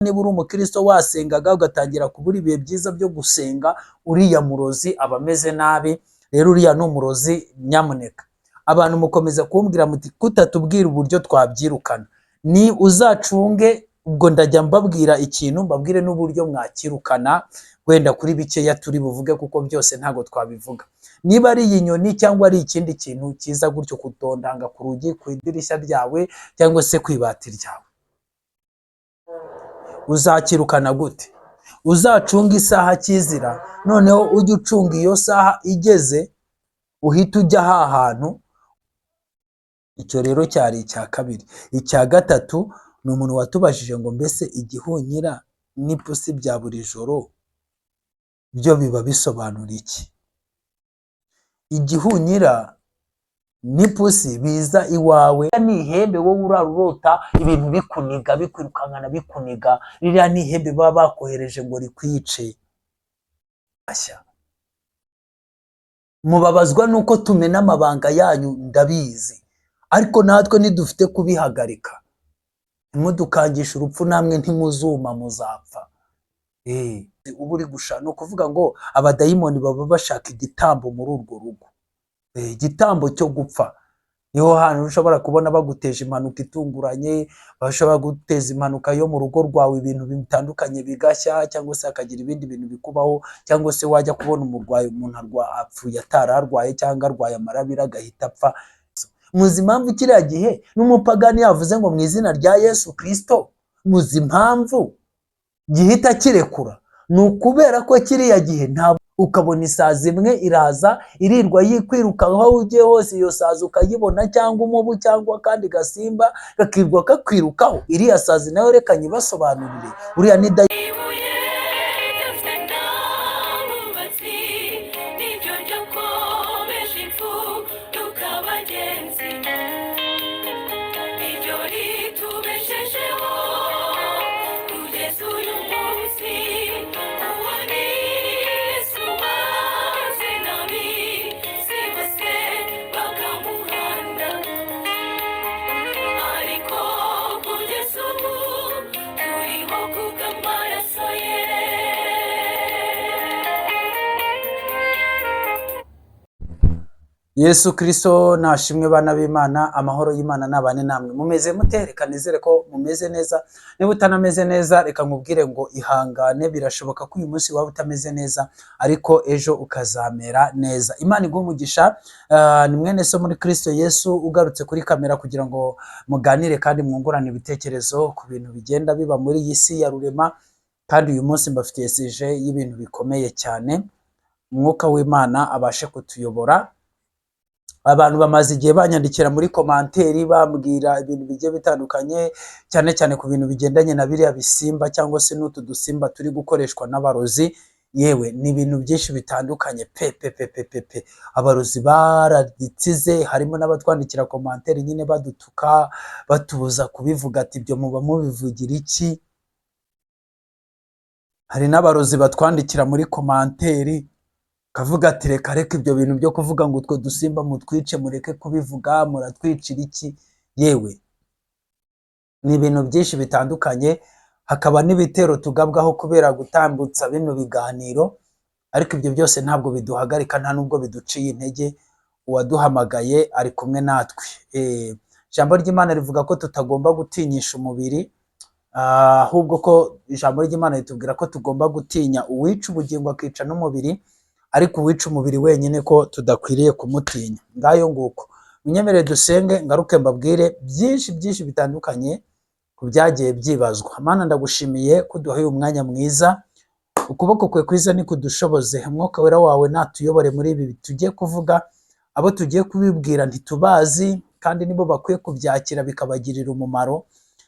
Niba uri umukristo wasengaga ugatangira kubura ibihe byiza byo gusenga, uriya murozi aba ameze nabi. Rero uriya ni umurozi. Nyamuneka abantu mukomeza kumbwira muti kutatubwira uburyo twabyirukana, ni uzacunge. Ubwo ndajya mbabwira ikintu, mbabwire n'uburyo mwakirukana, wenda kuri bikeya turi buvuge, kuko byose ntabwo twabivuga. Niba ari iyi nyoni cyangwa ari ikindi kintu kiza gutyo kutondanga ku rugi, ku idirishya ryawe cyangwa se ku ibati ryawe, uzakirukana gute? Uzacunga isaha kizira, noneho ujye ucunga iyo saha igeze uhite ujya ha hantu. Icyo rero cyari icya kabiri. Icya gatatu ni umuntu watubajije ngo mbese igihunyira n'ipusi bya buri joro byo biba bisobanura iki? Igihunyira n'ipusi biza iwawe ni ihembe. Wowe urara urota ibintu bikuniga, bikwirukankana, bikuniga, ririya ni ihembe baba bakohereje ngo rikwice. Ashya, mubabazwa nuko tumena amabanga yanyu, ndabizi, ariko natwe ntidufite kubihagarika. Ntimudukangishe urupfu, namwe ntimuzuma, muzapfa. Uba uri gushaka, ni ukuvuga ngo abadayimoni baba bashaka igitambo muri urwo rugo, igitambo cyo gupfa. Niho hantu ushobora kubona baguteje impanuka itunguranye, bashobora guteza impanuka yo mu rugo rwawe, ibintu bitandukanye bigashya, cyangwa se hakagira ibindi bintu bikubaho, cyangwa se wajya kubona umurwayi, umuntu apfuye atararwaye cyangwa arwaye amarabira agahita apfa. Muzi impamvu kiriya gihe n'umupagani yavuze ngo mu izina rya Yesu Kirisito, muzi impamvu gihita kirekura? Ni ukubera ko kiriya gihe nta ukabona isazi imwe iraza irirwa yikwirukanka aho ugiye hose, iyo sazi ukayibona, cyangwa umubu cyangwa akandi gasimba kakirwa kakwirukaho. Iriya sazi nayo reka nyibasobanurire, uriya ni Ibuye ryanzwe n'abubatsi niryo ryakomeje imfuruka bagenzi, niryo ritubeshejeho kugeza uyu munsi. Uwo ni Yesu wanzwe n'ab'isi bose bakamuhanda, ariko kugeza ubu turiho kubw'amaraso ye. Yesu Kristo nashimwe. Bana b'Imana, amahoro y'Imana nabane namwe. Mumeze mute? Reka nizere ko mumeze neza. Niba utanameze neza, reka nkubwire ngo ihangane. Birashoboka ko uyu munsi waba utameze neza, ariko ejo ukazamera neza. Imana iguhe umugisha. Ni mwene so muri Kristo Yesu ugarutse kuri kamera kugira ngo muganire kandi mwungurane ibitekerezo ku bintu bigenda biba muri iyi si ya rurema. Kandi uyu munsi mbafitiye sujet y'ibintu bikomeye cyane. Umwuka w'Imana abashe kutuyobora. Abantu bamaze igihe banyandikira muri commentaire, bambwira ibintu bigiye bitandukanye, cyane cyane ku bintu bigendanye na biriya bisimba cyangwa se n'utu dusimba turi gukoreshwa n'abarozi. Yewe, ni ibintu byinshi bitandukanye pe pe pe pe pe pe. Abarozi baragitsize. Harimo n'abatwandikira commentaire nyine badutuka, batubuza kubivuga, ati ibyo muba mubivugira iki? Hari n'abarozi batwandikira muri commentaire kavuga ati reka reka, ibyo bintu byo kuvuga ngo utwo dusimba mutwice, mureke kubivuga, muratwicira iki? Yewe, ni ibintu byinshi bitandukanye. Hakaba n'ibitero tugabwaho kubera gutambutsa bino biganiro, ariko ibyo byose ntabwo biduhagarika, nta nubwo biduciye intege. Uwaduhamagaye ari kumwe natwe. Ijambo ry'Imana rivuga ko tutagomba gutinyisha umubiri, ahubwo ko ijambo ry'Imana ritubwira ko tugomba gutinya uwica ubugingo akica n'umubiri, ariko uwica umubiri wenyine ko tudakwiriye kumutinya. Ngayo nguko. Munyemerere dusenge, ngaruke mbabwire byinshi byinshi bitandukanye ku byagiye byibazwa. Mana, ndagushimiye ko uduhaye umwanya mwiza. Ukuboko kwe kwiza ni kudushoboze, Umwuka Wera wawe natuyobore muri ibi tugiye kuvuga. Abo tugiye kubibwira ntitubazi, kandi nibo bakwiye kubyakira bikabagirira umumaro.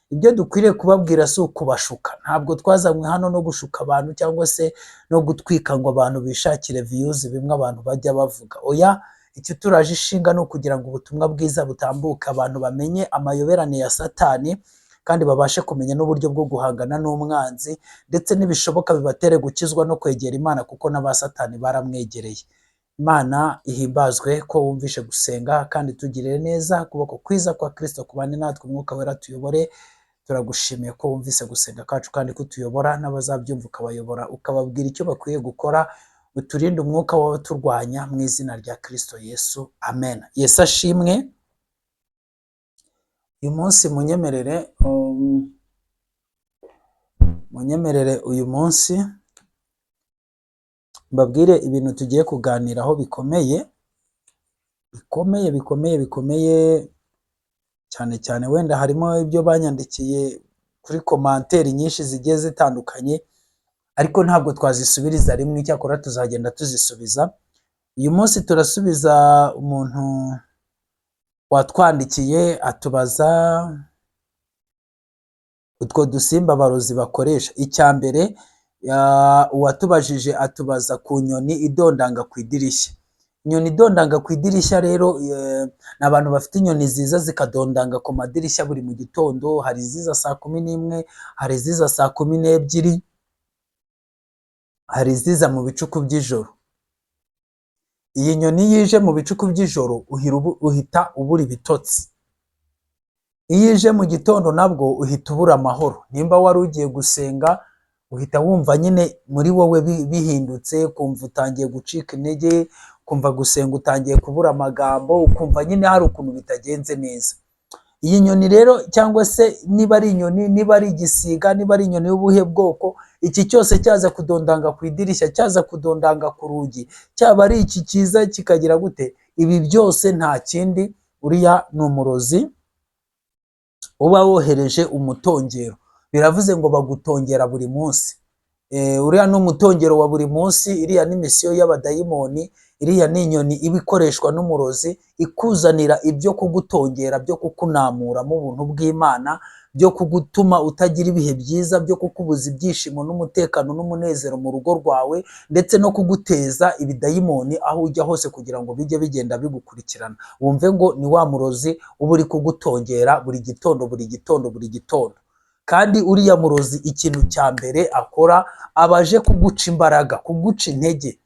Ibyo dukwiriye kubabwira si ukubashuka. Ntabwo twazanywe hano no gushuka abantu cyangwa se no gutwika ngo abantu bishakire views, bimwe abantu bajya bavuga. Oya, icyo turaje ishinga ni ukugira ngo ubutumwa bwiza butambuke, abantu bamenye amayoberane ya Satani kandi babashe kumenya n'uburyo bwo guhangana n'umwanzi, ndetse n'ibishoboka bibatere gukizwa no kwegera Imana, kuko n'aba Satani baramwegereye. Imana ihimbazwe ko wumvishe gusenga, kandi tugirire neza. Ukuboko kwiza kwa Kristo kubane natwe, Umwuka Wera tuyobore. Turagushimiye ko wumvise gusenga kacu kandi kutuyobora, n'abazabyumva ukabayobora, ukababwira icyo bakwiye gukora. Uturinde umwuka w'abaturwanya mu izina rya Kristo Yesu, amen. Yesu ashimwe. Uyu munsi munyemerere uyu munsi mbabwire ibintu tugiye kuganiraho bikomeye, bikomeye, bikomeye, bikomeye cyane cyane. Wenda harimo ibyo banyandikiye kuri commentaire nyinshi zigiye zitandukanye, ariko ntabwo twazisubiriza rimwe, icyakora tuzagenda tuzisubiza. Uyu munsi turasubiza umuntu watwandikiye atubaza utwo dusimba abarozi bakoresha. Icya mbere, uwatubajije atubaza ku nyoni idondanga ku idirishya. Inyoni idondanga ku idirishya rero, ni abantu bafite inyoni ziza zikadondanga ku madirishya buri mu gitondo. Hari iziza saa 11, hari iziza saa 12, hari iziza mu bicuku by'ijoro. Iyi nyoni iyo ije mu bicuku by'ijoro uhita ubura ibitotsi. Iyo ije mu gitondo nabwo uhita ubura amahoro. Nimba wari ugiye gusenga, uhita wumva nyine muri wowe bihindutse, ukumva utangiye gucika intege, ukumva gusenga utangiye kubura amagambo, ukumva nyine hari ukuntu bitagenze neza. Iyi nyoni rero, cyangwa se niba ari inyoni, niba ari igisiga, niba ari inyoni y'ubuhe bwoko, iki cyose cyaza kudondanga ku idirishya, cyaza kudondanga ku rugi, cyaba ari iki cyiza kikagira gute, ibi byose nta kindi, uriya ni umurozi uba wohereje umutongero. Biravuze ngo bagutongera buri munsi. Uriya ni umutongero wa buri munsi, iriya ni mission y'abadayimoni, iriya ni inyoni iba ikoreshwa n'umurozi ikuzanira ibyo kugutongera, byo kukunamuramo ubuntu bw'Imana, byo kugutuma utagira ibihe byiza, byo kukubuza ibyishimo n'umutekano n'umunezero mu rugo rwawe, ndetse no kuguteza ibidayimoni aho ujya hose kugira ngo bijye bigenda bigukurikirana. Wumve ngo ni wa murozi uba uri kugutongera buri gitondo, buri gitondo, buri gitondo. Kandi uriya murozi ikintu cya mbere akora, aba aje kuguca imbaraga, kuguca intege.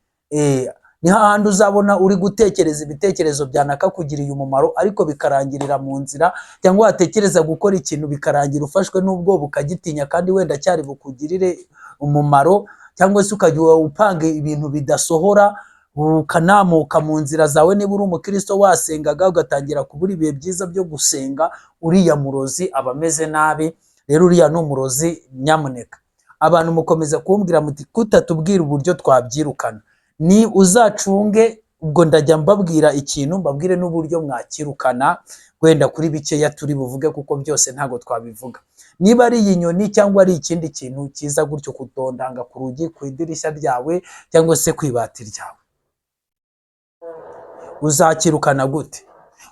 Ni hahandi uzabona uri gutekereza ibitekerezo byanakakugiriye umumaro ariko bikarangirira mu nzira, cyangwa watekereza gukora ikintu bikarangira ufashwe n'ubwoba ukagitinya kandi wenda cyari bukugirire umumaro, cyangwa se ukajya upanga ibintu bidasohora, ukanamuka mu nzira zawe. Niba uri umukristo wasengaga ugatangira kubura ibihe byiza byo gusenga, uriya murozi aba ameze nabi. Rero uriya ni umurozi. Nyamuneka abantu mukomeza kumbwira muti kutatubwira uburyo twabyirukana, ni uzacunge. Ubwo ndajya mbabwira ikintu, mbabwire n'uburyo mwakirukana, wenda kuri bikeya turi buvuge kuko byose ntabwo twabivuga. Niba ari iyi nyoni cyangwa ari ikindi kintu kiza gutyo kudondanga ku rugi, ku idirishya ryawe cyangwa se ku ibati ryawe, uzakirukana gute?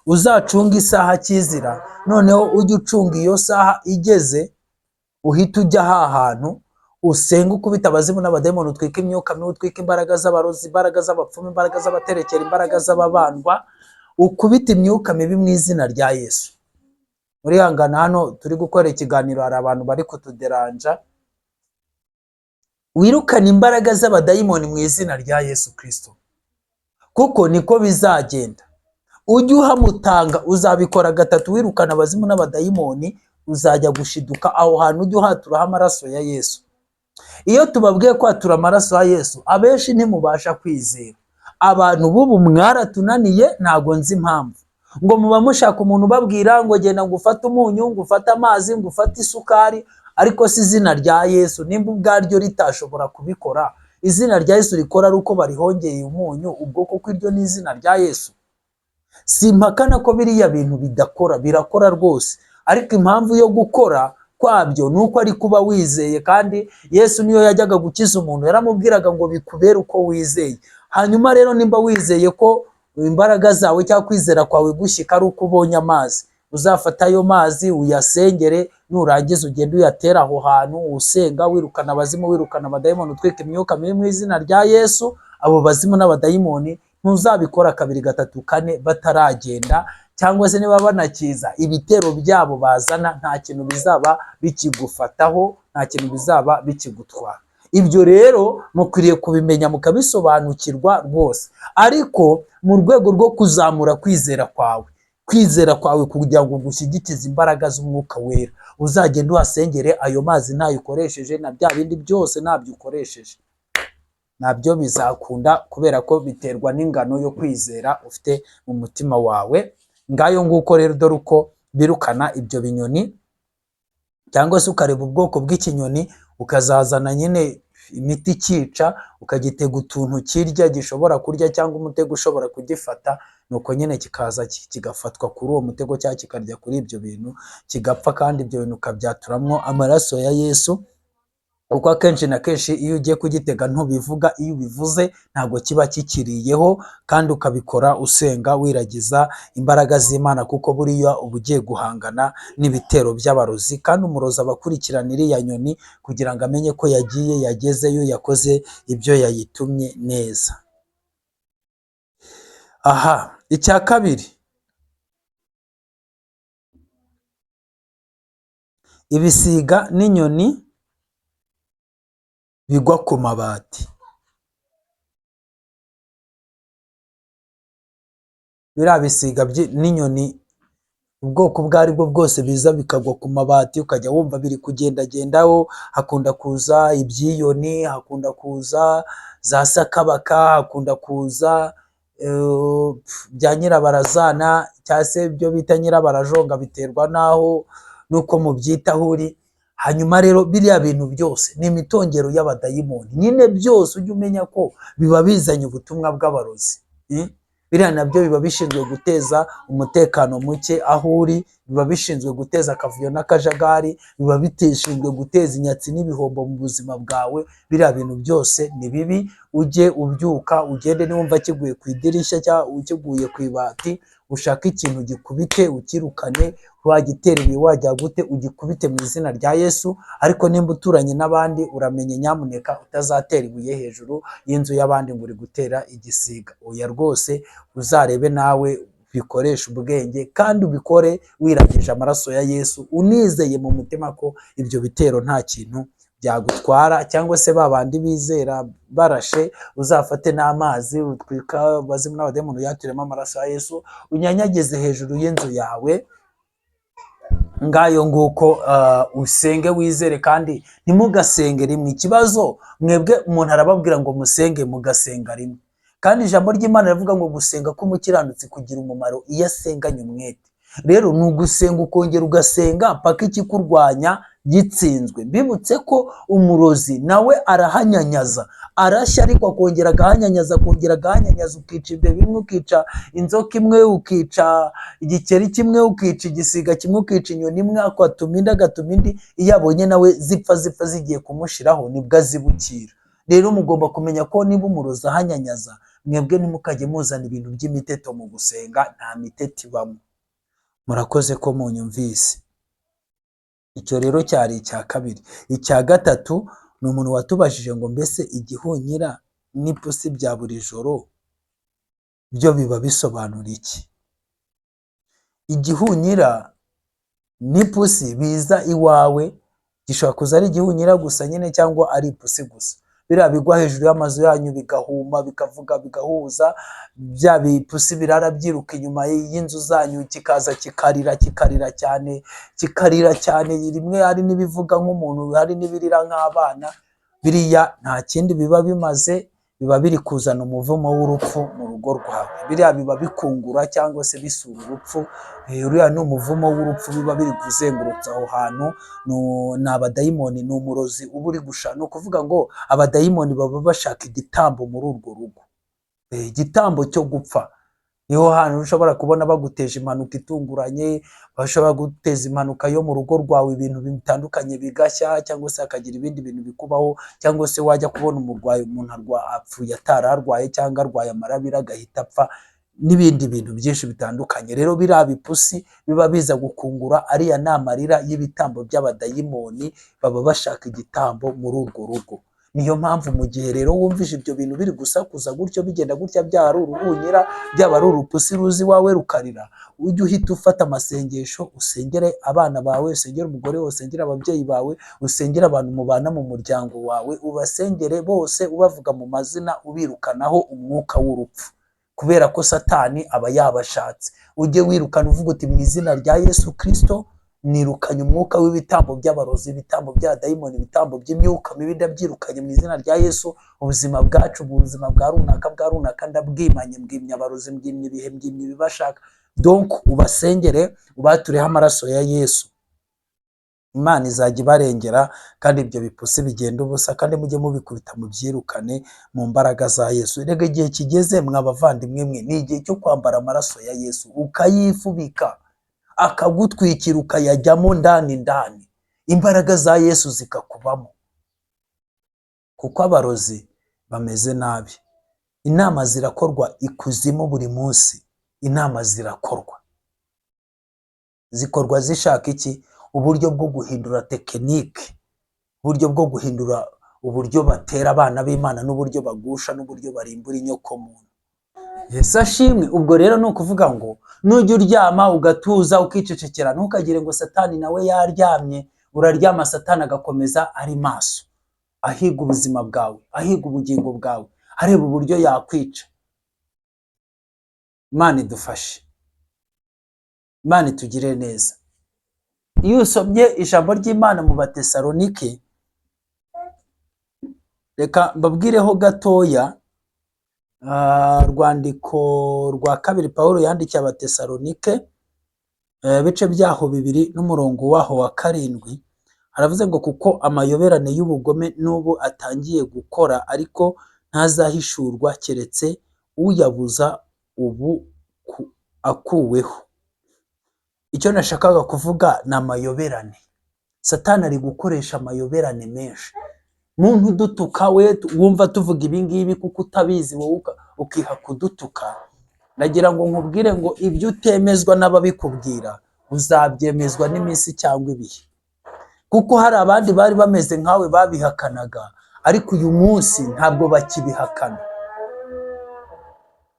Uzacunga isaha kizira, noneho ujye ucunga iyo saha igeze, uhita ujya ha hantu usenga, ukubita abazimu n'abadayimoni, utwika imyuka mibi, utwika imbaraga z'abarozi, imbaraga z'abapfumu, imbaraga z'abaterekera, imbaraga z'ababandwa, ukubita imyuka mibi mu izina rya Yesu. Muri hangana hano turi gukora ikiganiro, hari abantu bari kutuderanja. Wirukane imbaraga z'abadayimoni mu izina rya Yesu Kristo, kuko niko bizagenda. Ujye uhamutanga, uzabikora gatatu wirukana abazimu n'abadayimoni, uzajya gushiduka aho hantu ujye uhaturaho amaraso ya Yesu. Iyo tubabwiye kwatura amaraso ya Yesu, abenshi ntimubasha kwizera. Abantu b'ubu mwaratunaniye, ntabwo nzi impamvu. Ngo muba mushaka umuntu ubabwira ngo genda ngo ufate umunyu, ngo ufate amazi, ngo ufate isukari. Ariko si izina rya Yesu nimba ubwaryo ritashobora kubikora, izina rya Yesu rikora ari uko barihongeye umunyu, ubwo koko iryo ni izina rya Yesu? Simpakana ko biriya bintu bidakora, birakora rwose, ariko impamvu yo gukora kwabyo ni uko ari kuba wizeye. Kandi Yesu niyo yajyaga gukiza umuntu yaramubwiraga ngo bikubere uko wizeye. Hanyuma rero nimba wizeye ko imbaraga zawe cyangwa kwizera kwawe gushyika ari uko ubonye amazi, uzafata ayo mazi uyasengere, nurangiza ugende uyatere aho hantu usenga, wirukana abazimu, wirukana abadayimoni, utwika imyuka mibi mu izina rya Yesu. Abo bazimu n'abadayimoni ntuzabikora kabiri, gatatu, kane bataragenda, cyangwa se niba banakiza ibitero byabo bazana, nta kintu bizaba bikigufataho, nta kintu bizaba bikigutwara. Ibyo rero mukwiriye kubimenya mukabisobanukirwa rwose. Ariko mu rwego rwo kuzamura kwizera kwawe, kwizera kwawe kugira ngo gushyigikize imbaraga z'Umwuka Wera. Uzagenda uhasengere ayo mazi ntayo ukoresheje, na bya bindi byose ntabyo ukoresheje, nabyo bizakunda, kubera ko biterwa n'ingano yo kwizera ufite mu mutima wawe. Ngayo nguko rero, dore uko birukana ibyo binyoni. Cyangwa se ukareba ubwoko bw'ikinyoni, ukazazana nyine imiti ikica, ukagitega utuntu kirya gishobora kurya, cyangwa umutego ushobora kugifata, nuko nyine kikaza kigafatwa kuri uwo mutego cyangwa kikarya kuri ibyo bintu kigapfa, kandi ibyo bintu ukabyaturamwo amaraso ya Yesu. Kuko akenshi na kenshi iyo ugiye kugitega ntubivuga, iyo ubivuze ntabwo kiba kikiriyeho, kandi ukabikora usenga wiragiza imbaraga z'Imana, kuko buriya uba ugiye guhangana n'ibitero by'abarozi, kandi umurozi aba akurikirana iriya nyoni kugira ngo amenye ko yagiye, yagezeyo, yakoze ibyo yayitumye neza. Aha, icya kabiri, ibisiga n'inyoni bigwa ku mabati. Biriya bisiga n'inyoni ubwoko ubwo ari bwo bwose biza bikagwa ku mabati, ukajya wumva biri kugendagendaho. Hakunda kuza ibyiyoni, hakunda kuza za sakabaka, hakunda kuza bya nyirabarazana, cyangwa se ibyo bita nyirabarajonga, biterwa n'aho nuko mubyitaho uri. Hanyuma rero biriya bintu byose ni imitongero y'abadayimoni nyine, byose ujye umenya ko biba bizanye ubutumwa bw'abarozi. Biriya nabyo biba bishinzwe guteza umutekano muke aho uri, biba bishinzwe guteza akavuyo n'akajagari, biba bishinzwe guteza inyatsi n'ibihombo mu buzima bwawe. Biriya bintu byose ni bibi. Ujye ubyuka ugende, niwumva kiguye ku idirishya cyangwa kiguye ku ibati, ushake ikintu gikubite ukirukane, wagitera ibuye wajya gute, ugikubite mu izina rya Yesu. Ariko nimba uturanye n'abandi, uramenye nyamuneka utazatera ibuye hejuru y'inzu y'abandi ngo uri gutera igisiga. Oya rwose, uzarebe nawe bikoreshe ubwenge, kandi ubikore wiragije amaraso ya Yesu, unizeye mu mutima ko ibyo bitero nta kintu byagutwara. Cyangwa se ba bandi bizera barashe, uzafate n'amazi utwika abazimu n'abadayimoni, uyaturemo amaraso ya Yesu, unyanyagize hejuru y'inzu yawe. Ngayo nguko, usenge wizere, kandi ntimugasenge rimwe. Ikibazo mwebwe, umuntu arababwira ngo musenge, mugasenga rimwe, kandi ijambo ry'Imana rivuga ngo gusenga k'umukiranutsi kugira umumaro iyo asenganye umwete. Rero ni ugusenga ukongera ugasenga mpaka ikikurwanya gitsinzwe. Mbibutse ko umurozi nawe arahanyanyaza, arashya ariko akongera agahanyanyaza, akongera agahanyanyaza, ukica imbeba imwe, ukica inzoka imwe, ukica igikeri kimwe, ukica igisiga kimwe, ukica inyoni imwe, agatuma indi, agatuma indi. Iyo abonye nawe zipfa zipfa zigiye kumushiraho, nibwo azibukira. Rero mugomba kumenya ko niba umurozi ahanyanyaza, mwebwe ntimukajye muzana ibintu by'imiteto mu gusenga, nta miteto ibamo. Murakoze ko munyumvise. Icyo rero cyari icya kabiri. Icya gatatu ni umuntu watubajije ngo mbese igihunyira n'ipusi bya buri joro byo biba bisobanura iki? Igihunyira n'ipusi biza iwawe, gishobora kuza ari igihunyira gusa nyine cyangwa ari ipusi gusa. Biriya bigwa hejuru y'amazu yanyu bigahuma, bikavuga, bigahuza, bya bipusi birara byiruka inyuma y'inzu zanyu, kikaza kikarira, kikarira cyane, kikarira cyane, rimwe hari n'ibivuga nk'umuntu, hari n'ibirira nk'abana. Biriya nta kindi biba bimaze, biba biri kuzana umuvumo w'urupfu mu rugo rwawe. Biriya biba bikungura cyangwa se bisura urupfu. Uriya ni umuvumo w'urupfu biba biri kuzengurutsa aho hantu. Ni abadayimoni, ni umurozi uba uri gushaka. Ni ukuvuga ngo abadayimoni baba bashaka igitambo muri urwo rugo, igitambo cyo gupfa. Niho hantu ushobora kubona baguteje impanuka itunguranye, bashobora guteza impanuka yo mu rugo rwawe, ibintu bitandukanye bigashya, cyangwa se hakagira ibindi bintu bikubaho, cyangwa se wajya kubona umurwayi, umuntu apfuye atararwaye cyangwa arwaye amarabira agahita apfa, n'ibindi bintu byinshi bitandukanye. Rero biriya bipusi biba biza gukungura, ariya ni amarira y'ibitambo by'abadayimoni, baba bashaka igitambo muri urwo rugo. Niyo mpamvu mu gihe rero wumvise ibyo bintu biri gusakuza gutyo, bigenda gutya, byaba ari uruhunyira, byaba ari urupusi ruzi iwawe rukarira, ujye uhita ufata amasengesho, usengere abana bawe, usengere umugore wawe, usengere ababyeyi bawe, usengere abantu mubana mu muryango wawe, ubasengere bose ubavuga mu mazina, ubirukanaho umwuka w'urupfu, kubera ko Satani aba yabashatse. Ujye wirukana uvuga uti mu izina rya Yesu Kristo Nirukanye umwuka w'ibitambo by'abarozi, ibitambo bya dayimoni, ibitambo by'imyuka mibi, ndabyirukanye mu izina rya Yesu. Ubuzima bwacu, ubuzima bwa runaka bwa runaka, ndabwimanye, mbwimye abarozi, mbwimye ibihe, mbwimye ibibashaka. Donc ubasengere, ubatureho amaraso ya Yesu. Imana izajya ibarengera, kandi ibyo bipusi bigenda ubusa, kandi mujye mubikubita mubyirukane mu mbaraga za Yesu. Rega igihe kigeze, mwa bavandimwe mwe, ni igihe cyo kwambara amaraso ya Yesu, ukayifubika, akagutwikira, ukayajyamo ndani ndani, imbaraga za Yesu zikakubamo, kuko abarozi bameze nabi. Inama zirakorwa ikuzimu buri munsi, inama zirakorwa, zikorwa zishaka iki? Uburyo bwo guhindura technique, uburyo bwo guhindura uburyo batera abana b'Imana, n'uburyo bagusha, n'uburyo barimbura inyokomuntu. Yesu ashimwe. Ubwo rero ni ukuvuga ngo nujya uryama ugatuza, ukicecekera, ntukagire ngo Satani nawe yaryamye. Uraryama, Satani agakomeza ari maso, ahiga ubuzima bwawe, ahiga ubugingo bwawe, areba uburyo yakwica. Imana idufashe, Imana itugire neza. Iyo usomye ijambo ry'Imana mu Batesalonike, reka mbabwireho gatoya, rwandiko rwa kabiri Pawulo yandikiye Abatesalonike, ibice byaho 2 n'umurongo waho wa 7, haravuze ngo: "Kuko amayoberane y'ubugome n'ubu atangiye gukora, ariko ntazahishurwa keretse uyabuza ubu akuweho." Icyo nashakaga kuvuga ni amayoberane. Satani ari gukoresha amayoberane menshi. Muntu udutuka, we wumva tuvuga ibi ngibi kuko utabizi, wowe ukiha kudutuka, nagira ngo nkubwire ngo ibyo utemezwa n'ababikubwira uzabyemezwa n'iminsi cyangwa ibihe, kuko hari abandi bari bameze nkawe babihakanaga, ariko uyu munsi ntabwo bakibihakana.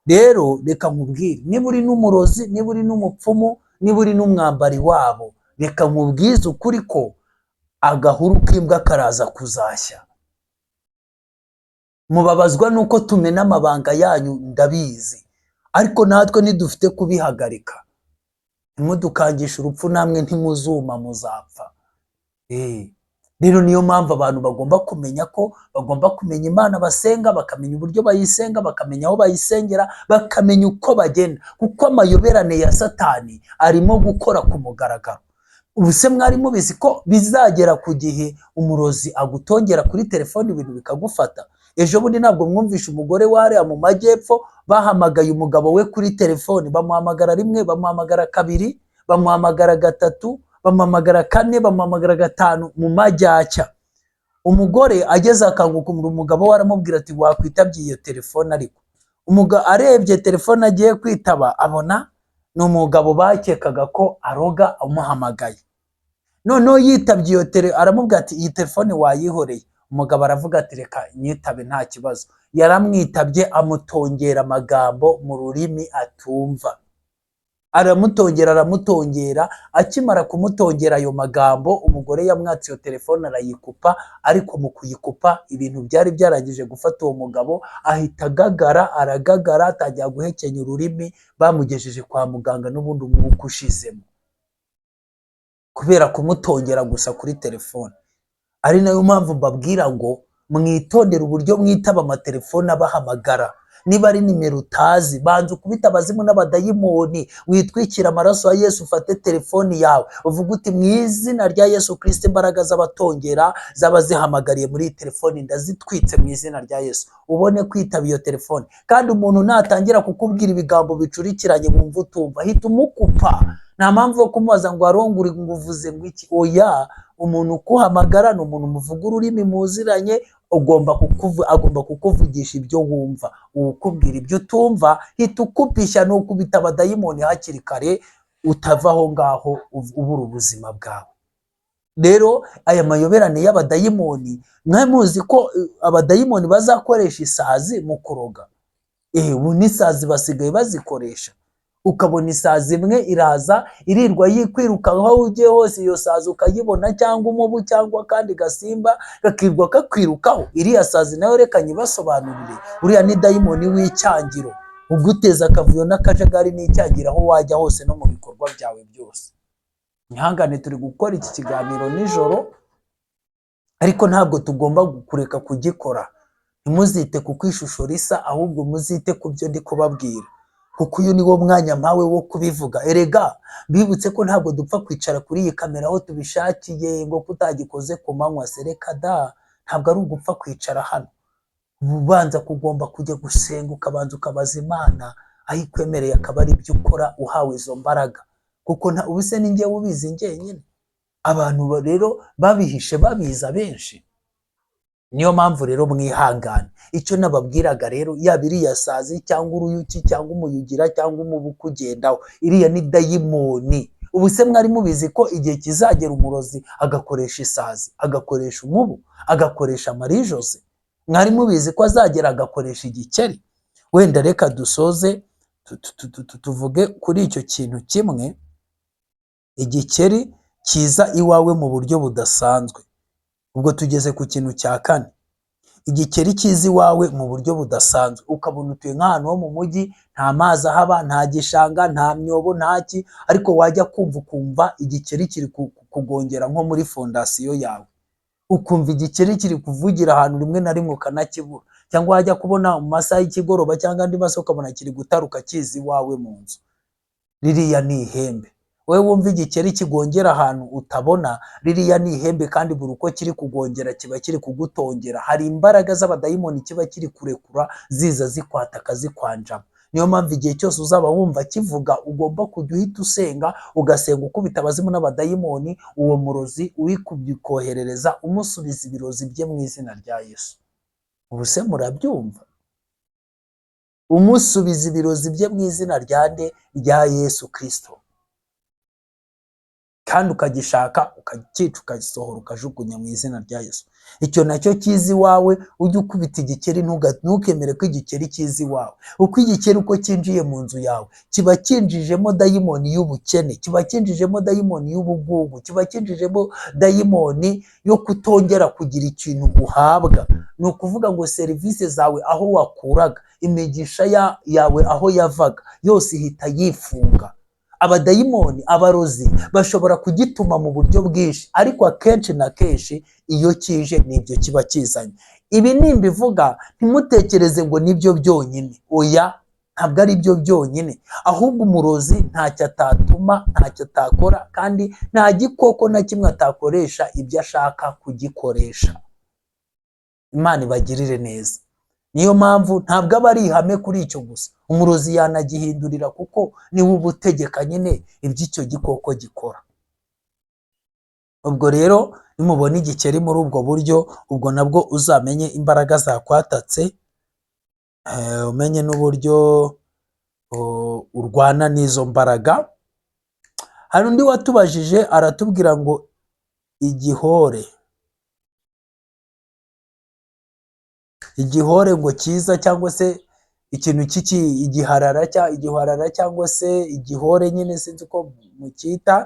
Rero reka nkubwire, niba uri n'umurozi, niba uri n'umupfumu, niba uri n'umwambari wabo, reka nkubwize ukuri ko agahuru k'imbwa karaza kuzashya. Mubabazwa nuko tumena amabanga yanyu, ndabizi, ariko natwe ntidufite kubihagarika. Ntimudukangishe urupfu, namwe ntimuzuma, muzapfa. Rero niyo mpamvu abantu bagomba kumenya ko bagomba kumenya Imana basenga, bakamenya uburyo bayisenga, bakamenya aho bayisengera, bakamenya uko bagenda, kuko amayoberane ya Satani arimo gukora ku mugaragaro. Ubu se mwari mubizi ko bizagera ku gihe umurozi agutongera kuri telefoni, ibintu bikagufata? Ejo bundi ntabwo mwumvishe umugore wariya mu majyepfo bahamagaye umugabo we kuri telefoni, bamuhamagara rimwe, bamuhamagara kabiri, bamuhamagara gatatu, bamuhamagara kane, bamuhamagara gatanu mu majyacya. Umugore ageze akanguka, umugabo we aramubwira ati: "Wakwitabye iyo telefone?" Ariko umugabo arebye telefone agiye kwitaba, abona ni umugabo bakekaga ko aroga amuhamagaye. Noneho yitabye iyo tele, aramubwira ati: "Iyi telefone wayihoreye." Umugabo aravuga ati: "Reka nyitabe, nta kibazo." Yaramwitabye, amutongera amagambo mu rurimi atumva, aramutongera, aramutongera. Akimara kumutongera ayo magambo, umugore yamwatse iyo telefone arayikupa. Ariko mu kuyikupa, ibintu byari byarangije gufata uwo mugabo, ahita agagara, aragagara, atangira guhekenya ururimi. Bamugejeje kwa muganga n'ubundi umwuka ushizemo, kubera kumutongera gusa kuri telefone. Ari nayo mpamvu mbabwira ngo mwitondere uburyo mwitaba amatelefone abahamagara. Niba ari nimero utazi, banza ukubite abazimu n'abadayimoni, witwikire amaraso ya Yesu, ufate telefoni yawe, uvuge uti: "Mu izina rya Yesu Kirisito, imbaraga z'abatongera zaba zihamagariye muri iyi telefoni ndazitwitse mu izina rya Yesu," ubone kwitaba iyo telefoni. Kandi umuntu natangira kukubwira ibigambo bicurikiranye wumva utumva, hita umukupa. Nta mpamvu yo kumubaza ngo arongure, ngo uvuze ngo iki. Oya, umuntu ukuhamagara ni umuntu muvuga ururimi muziranye, agomba kukuvugisha ibyo wumva. Ukubwira ibyo utumva, hita ukupisha, ni ukubita abadayimoni hakiri kare, utava aho ngaho ubura ubuzima bwawe. Rero aya mayoberane y'abadayimoni, mwe muzi ko abadayimoni bazakoresha isazi mu kuroga. Ubu n'isazi basigaye bazikoresha, ukabona isazi imwe iraza irirwa yikwirukanka aho ugiye hose, iyo sazi ukayibona, cyangwa umubu cyangwa akandi gasimba kakirwa kakwirukaho. Iriya sazi nayo reka nyibasobanurire, uriya ni dayimoni w'icyangiro uguteza akavuyo n'akajagari n'icyangiro aho wajya hose no mu bikorwa byawe byose. Mwihangane, turi gukora iki kiganiro nijoro, ariko ntabwo tugomba kureka kugikora. Ntimuzite kuko ishusho risa, ahubwo muzite ku byo ndi kubabwira, kuko uyu ni wo mwanya mpawe wo kubivuga. Erega bibutse ko ntabwo dupfa kwicara kuri iyi kamera aho tubishakiye, ngo kutagikoze ku manywa sereka da. Ntabwo ari ugupfa kwicara hano. Ubanza kugomba kujya gusenga, ukabanza ukabaza Imana aho ikwemereye, akaba ari ibyo ukora uhawe izo mbaraga, kuko nta ubu se ni njyewe ubizi njyenyine? Abantu rero babihishe babiza benshi. Niyo mpamvu rero mwihangane. Icyo nababwiraga rero, yaba iriya sazi cyangwa uruyuki cyangwa umuyugira cyangwa umubu ukugendaho, iriya ni dayimoni. Ubu se mwari mubizi ko igihe kizagera umurozi agakoresha isazi, agakoresha umubu, agakoresha marijose? Mwari mubizi ko azagera agakoresha igikeri? Wenda reka dusoze tuvuge kuri icyo kintu kimwe. Igikeri kiza iwawe mu buryo budasanzwe. Ubwo tugeze ku kintu cya kane. Igikeri kiza iwawe mu buryo budasanzwe, ukabona utuye nk'ahantu ho mu mujyi, nta mazi ahaba, nta gishanga, nta myobo, nta ki, ariko wajya kumva ukumva igikeri kiri kugongera nko muri fondasiyo yawe, ukumva igikeri kiri kuvugira ahantu, rimwe na rimwe ukanakibura, cyangwa wajya kubona mu masaha y'ikigoroba cyangwa andi masaha ukabona kiri gutaruka kiza iwawe mu nzu. Ririya ni ihembe. Wowe wumva igikeri kigongera ahantu utabona, ririya ni ihembe, kandi buri uko kiri kugongera kiba kiri kugutongera. Hari imbaraga z'abadayimoni kiba kiri kurekura, ziza zikwataka, zikwanjama. Niyo mpamvu igihe cyose uzaba wumva kivuga, ugomba kujya uhita usenga, ugasenga ukubita abazimu n'abadayimoni, uwo murozi urikubikoherereza, umusubiza ibirozi bye mu izina rya Yesu. Ubu se murabyumva? Umusubiza ibirozi bye mu izina rya nde? Rya Yesu Kirisito. Kandi ukagishaka, ukacyica, ukagisohora, ukajugunya mu izina rya Yesu. Icyo nacyo kiza iwawe, ujye ukubita igikeri. Ntukemere ko igikeri kiza iwawe. Uko igikeri uko cyinjiye mu nzu yawe, kiba cyinjijemo dayimoni y'ubukene, kiba cyinjijemo dayimoni y'ubugugu, kiba cyinjijemo dayimoni yo kutongera kugira ikintu uhabwa. Ni ukuvuga ngo serivisi zawe aho wakuraga imigisha yawe, aho yavaga yose, ihita yifunga. Abadayimoni, abarozi bashobora kugituma mu buryo bwinshi, ariko akenshi na kenshi iyo kije nibyo kiba kizanye. Ibi nimbivuga ntimutekereze ngo nibyo byonyine. Oya, ntabwo ari byo byonyine, ahubwo umurozi ntacyo atatuma, ntacyo atakora, kandi nta gikoko na kimwe atakoresha ibyo ashaka kugikoresha. Imana ibagirire neza. Niyo mpamvu ntabwo aba ari ihame kuri icyo gusa. Umurozi yanagihindurira, kuko niwe uba utegeka nyine iby'icyo gikoko gikora. Ubwo rero nimubona igikeri muri ubwo buryo, ubwo nabwo uzamenye imbaraga zakwatatse, umenye n'uburyo urwana n'izo mbaraga. Hari undi watubajije, aratubwira ngo igihore, igihore ngo cyiza, cyangwa se ikintu cy'iki igiharara, igiharara cyangwa se igihore nyine, sinzi uko mucyita,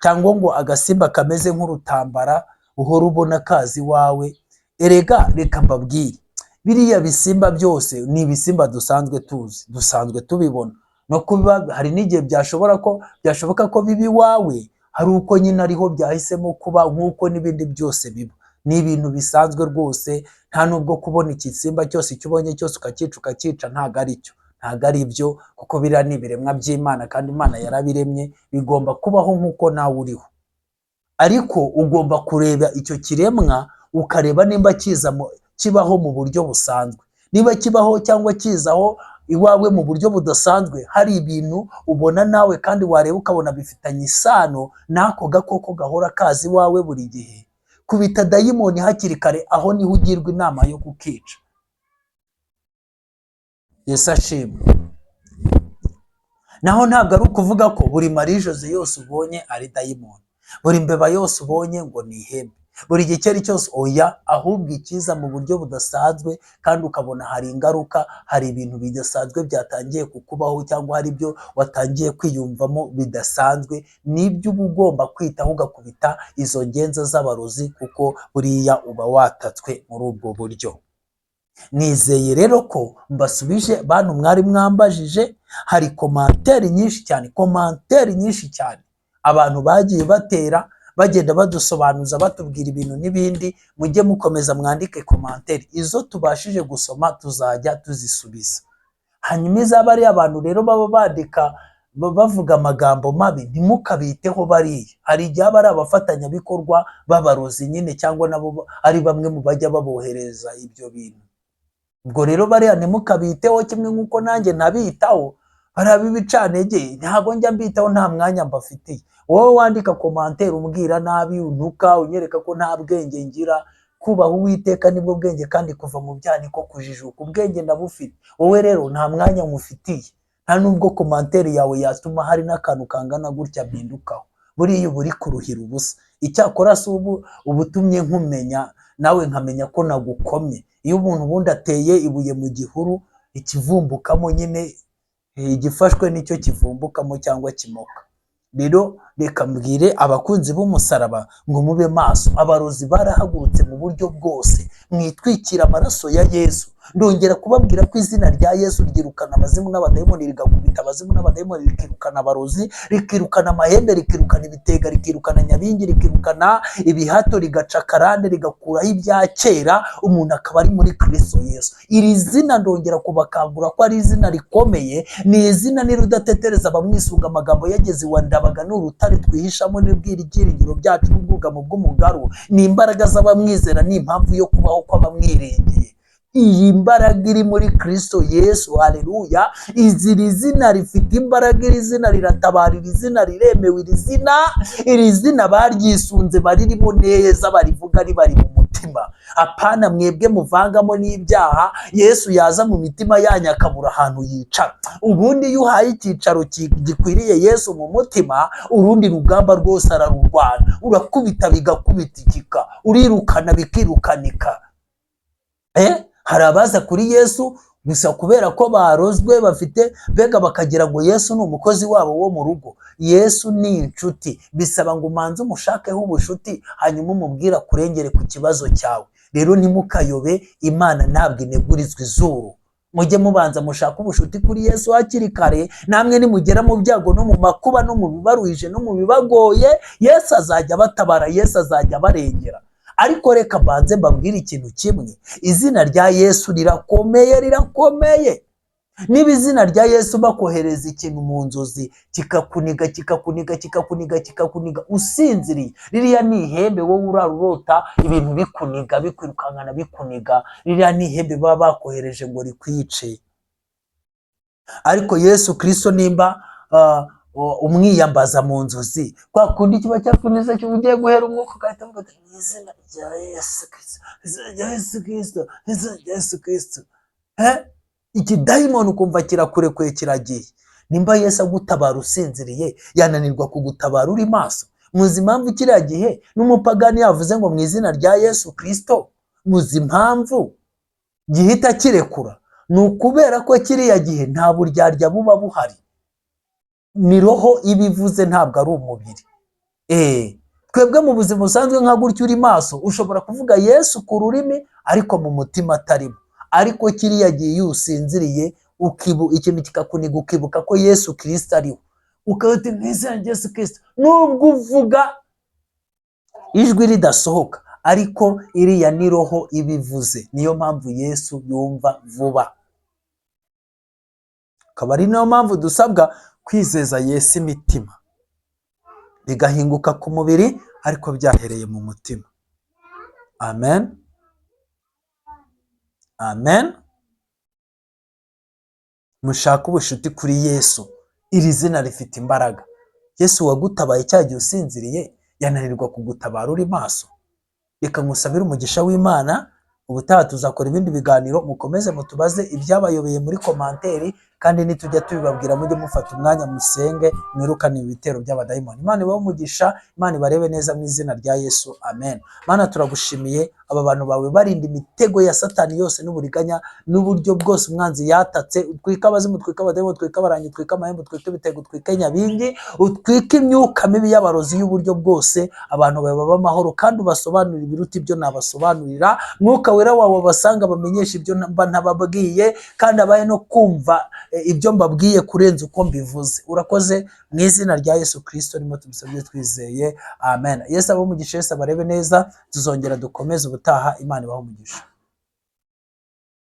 cyangwa ngo agasimba kameze nk'urutambara uhora ubona kaza iwawe. Erega reka mbabwire, biriya bisimba byose ni ibisimba dusanzwe tuzi, dusanzwe tubibona. No kuba hari n'igihe byashobora ko byashoboka ko biba iwawe, hari uko nyine ariho byahisemo kuba, nk'uko n'ibindi byose biba. Ni ibintu bisanzwe rwose. Nta nubwo kubona igisimba cyose, icyo ubonye cyose ukacyica, ukacyica, ntabwo ari cyo, ntabwo ari byo, kuko biriya ni ibiremwa by'Imana, kandi Imana yarabiremye, bigomba kubaho nk'uko nawe uriho. Ariko ugomba kureba icyo kiremwa, ukareba nimba kiza kibaho mu buryo busanzwe. Niba kibaho cyangwa kizaho iwawe mu buryo budasanzwe, hari ibintu ubona nawe kandi wareba ukabona bifitanye isano n'ako gakoko gahora kaza iwawe buri gihe, kubita dayimoni hakiri kare. Aho niho ugirwa inama yo kukica. Yesu ashimwe. Naho ntabwo ari ukuvuga ko buri marijose yose ubonye ari dayimoni, buri mbeba yose ubonye ngo ni ihembe, buri gikeri cyose. Oya, ahubwo ikiza mu buryo budasanzwe kandi ukabona hari ingaruka, hari ibintu bidasanzwe byatangiye kukubaho, cyangwa hari ibyo watangiye kwiyumvamo bidasanzwe, nibyo uba ugomba kwitaho, ugakubita izo ngenza z'abarozi, kuko buriya uba watatswe muri ubwo buryo. Nizeye rero ko mbasubije, bantu mwari mwambajije. Hari commentaire nyinshi cyane, commentaire nyinshi cyane, Abantu bagiye batera bagenda badusobanuza, batubwira ibintu n'ibindi. Mujye mukomeza mwandike commentaire, izo tubashije gusoma tuzajya tuzisubiza. Hanyuma izaba ari abantu rero baba bandika bavuga amagambo mabi, ntimukabiteho bariya. Hari igihe aba ari abafatanyabikorwa b'abarozi nyine, cyangwa nabo ari bamwe mu bajya babohereza ibyo bintu. Ubwo rero bariya ntimukabiteho, kimwe nk'uko nanjye ntabitaho. Bariya b'ibicantege ntabwo njya mbitaho, nta mwanya mbafitiye. Wowe wandika commentaire umbwira nabi, untuka, unyereka ko nta bwenge ngira. Kubaha Uwiteka nibwo bwenge, kandi kuva mu byaha niko kujijuka. Ubwenge ndabufite. Wowe rero nta mwanya nywufitiye, nta nubwo commentaire yawe yatuma hari n'akantu kangana gutya mpindukaho. Buriya uba uri kuruhira ubusa. Icyakora si ubu uba utumye nkumenya, nawe nkamenya ko nagukomye. Iyo umuntu ubundi ateye ibuye mu gihuru, ikivumbukamo nyine, igifashwe nicyo kivumbukamo cyangwa kimoka. Rero reka mbwire abakunzi b'umusaraba ngo mube maso. Abarozi barahagurutse mu buryo bwose, mwitwikira amaraso ya Yesu. Ndongera kubabwira ko izina rya Yesu ryirukana abazimu n'abadayimoni, rigakubita abazimu n'abadayimoni, rikirukana abarozi, rikirukana amahembe, rikirukana ibitega, rikirukana nyabingi, rikirukana ibihato, rigaca karande, rigakuraho ibya kera, umuntu akaba ari muri Kristo Yesu. Iri zina ndongera kubakangura ko ari izina rikomeye, ni izina nirudatetereza abamwisunga. Amagambo yageze iwa Ndabaga ni urutare twihishamo, n'ibyiringiro byacu, n'ubwugamo bw'umugaru, ni imbaraga z'abamwizera, ni impamvu yo kubaho kw'abamwiringiye. Iyi mbaraga iri muri Kristo Yesu, haleluya! Iri zina rifite imbaraga, iri zina riratabara, iri zina riremewe, iri zina baryisunze, baririmo neza, barivuga ribari mu mutima. Apana mwebwe muvangamo n'ibyaha, Yesu yaza mu mitima yanyu akabura ahantu yicara. Ubundi iyo uhaye icyicaro gikwiriye Yesu mu mutima, urundi rugamba rwose ararurwana. Urakubita bigakubitikika, urirukana bikirukanika. Hari abaza kuri Yesu gusa kubera ko barozwe, bafite mbega bakagira ngo Yesu ni umukozi wabo wo mu rugo. Yesu ni inshuti, bisaba ngo umanze umushakeho ubushuti, hanyuma umubwire akurengere ku kibazo cyawe. Rero ntimukayobe, Imana ntabwo inegurizwa izuru. Mujye mubanza mushake ubushuti kuri Yesu hakiri kare, namwe nimugera mu byago no mu makuba no mu bibaruhije no mu bibagoye, Yesu azajya abatabara, Yesu azajya abarengera. Ariko reka mbanze mbabwire ikintu kimwe: izina rya Yesu rirakomeye, rirakomeye. Niba izina rya Yesu bakohereza ikintu mu nzozi kikakuniga, kikakuniga, kikakuniga, kikakuniga usinziriye, ririya ni ihembe. Wowe urara urota ibintu bikuniga, bikwirukankana, bikuniga, ririya ni ihembe baba bakohereje ngo rikwice. Ariko Yesu Kristo, nimba umwiyambaza mu nzozi, kwa kundi kiba cyakunize, kiba ugiye guhera umwuka, ugahita uvuga ati: "Mu izina rya Yesu Kristo, izina rya Yesu Kristo, izina rya Yesu Kristo," ikidayimoni ukumva kirakurekuye, kiragiye. Nimba Yesu agutabara usinziriye, yananirwa kugutabara uri maso? Muzi impamvu kiriya gihe n'umupagani yavuze ngo "mu izina rya Yesu Kristo", muzi impamvu gihita kirekura? Ni ukubera ko kiriya gihe nta buryarya buba buhari, ni roho iba ivuze, ntabwo ari umubiri. Twebwe mu buzima busanzwe nka gutya uri maso, ushobora kuvuga Yesu ku rurimi ariko mu mutima atarimo. Ariko kiriya gihe iyo usinziriye, ikintu kikakuniga, ukibuka ko Yesu Kirisito ariho, ukaba mu izina rya Yesu Kirisito, nubwo uvuga ijwi ridasohoka, ariko iriya ni roho ibivuze. Niyo mpamvu Yesu yumva vuba, akaba ari nayo mpamvu dusabwa kwizeza Yesu imitima, bigahinguka ku mubiri ariko byahereye mu mutima. Amen, amen. Mushake ubushuti kuri Yesu, iri zina rifite imbaraga. Yesu wagutabaye cya gihe usinziriye, yananirwa kugutabara uri maso? Reka nkusabire umugisha w'Imana. Ubutaha tuzakora ibindi biganiro. Mukomeze mutubaze ibyabayobeye muri commentaire, kandi nitujya tubibabwira mujye mufata umwanya musenge, mwirukane ibitero by'abadayimoni. Imana ibahe umugisha, Imana ibarebe neza mu izina rya Yesu, amen. Mana, turagushimiye. Aba bantu bawe barinda imitego ya Satani yose n'uburiganya n'uburyo bwose umwanzi yatatse. Utwike abazimu, utwike abadayimoni, utwike abarangi, utwike amahembe, utwike ibitego, utwike nyabingi, utwike imyuka mibi y'abarozi y'uburyo bwose. Abantu bawe babe amahoro, kandi ubasobanurire ibiruta ibyo nabasobanurira. Mwuka Wera wawe basanga, bamenyesha ibyo mba ntababwiye, kandi abaye no kumva. ibyo mbabwiye kurenza uko mbivuze. Urakoze mu izina rya Yesu Kirisito nimo tubisabye twizeye, amen. Yesu abahe umugisha, Yesu abarebe neza. Tuzongera dukomeze ubutaha. Imana ibahe umugisha.